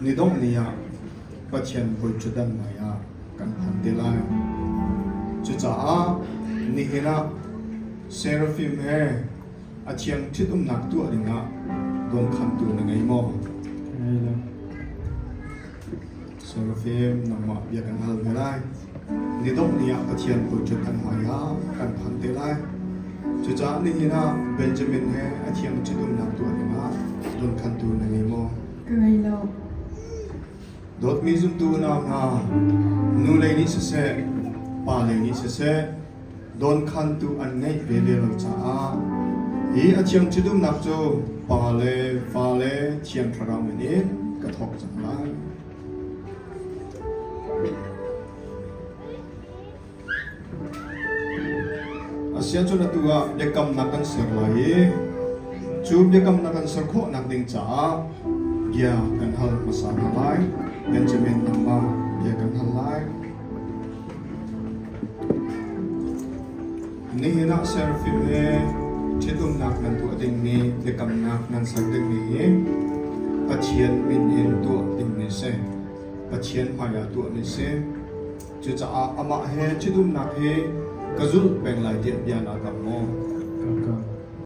Ni dongh ni ah Pathian bawiṭhutdan hmaiah kan phan te lai. Cucaah nihin ah Seraphim he a thiang ṭhitumnak tuah dingah dawnkhantu na ngei maw? Ngei lo. Seraphim nangmah bia kan hal ve lai. Ni dongh ni ah Pathian bawiṭhutdan hmaiah kan phan te lai. Cucaah nihin ah Benjamin he a thiang ṭhitumnak tuah dingah dawnkhantu na ngei maw? Ka ngei lo. Dawtmi zumtu unau hna, nu lei nih siseh, pa lei nih siseh, dawnkhantu an ngeih ve ve lo caah hi a thiang ṭhitumnak cu Pa le Fa le Thiang Thlarau min in ka thawk cang lai. Asiahcun atu ah biakamnak kan ser lai i cu biakamnak kan ser khawhnak ding caah bia kan hal hmasa hna lai. Benjamin nangmah bia kan hal lai. Nihin ah Seraphim he ṭhitumnak nan tuah dingmi biakamnak nan ser dingmi hi Pathian min in tuah dingmi a si. Pathian hmaiah tuahmi a si. Cucaah amah he ṭhitumnak hi ka zulh peng lai tiah bia naa kam maw? Ka kam.